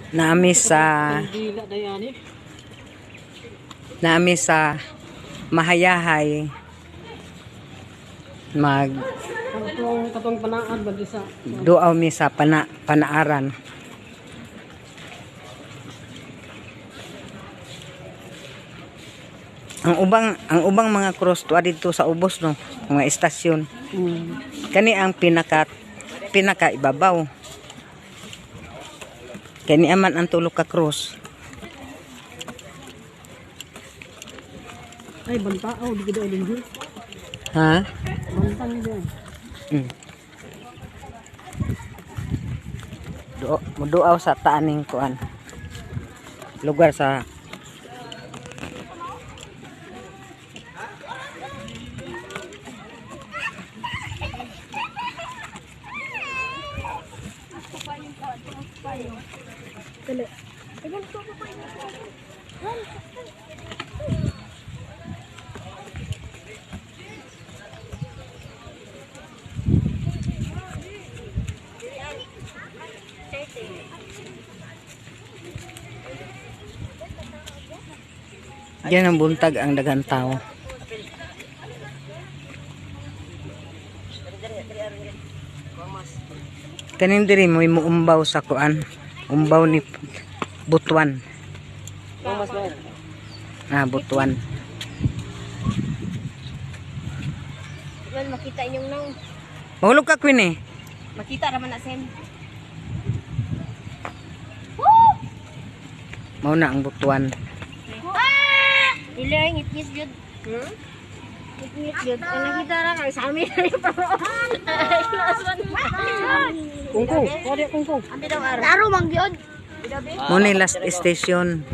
Naa mi sa Dila dayani. Naa mi sa Mahayahay mag Katong katong panaad ba di sa duaw mi sa panaaran. Ang ubang mga cross tuwa dito sa ubos, no, mga istasyon. Kani ang pinaka pinaka ibabaw. Kani aman ang tulo ka cross. Ay banta oh di gid linggo. Ha? Bantang di. Duaw sa taaning kuan. Lugar sa Diyan ang buntag ang daghang tao. Kanin diri mo muumbaw sa kuan. Umbaw ni Butuan. Ah, Butuan. Well, makita inyong nang. Mahulog ka, Queen, eh. Makita raman na sem. Mao na ang Butuan. Ah! Dili ay ngit-ngit jud. Ngit-ngit jud. Ang nakita ra kay sa amin ay pa. Kungkong, wala kungkong. Laro man gyud. Mao ni last station.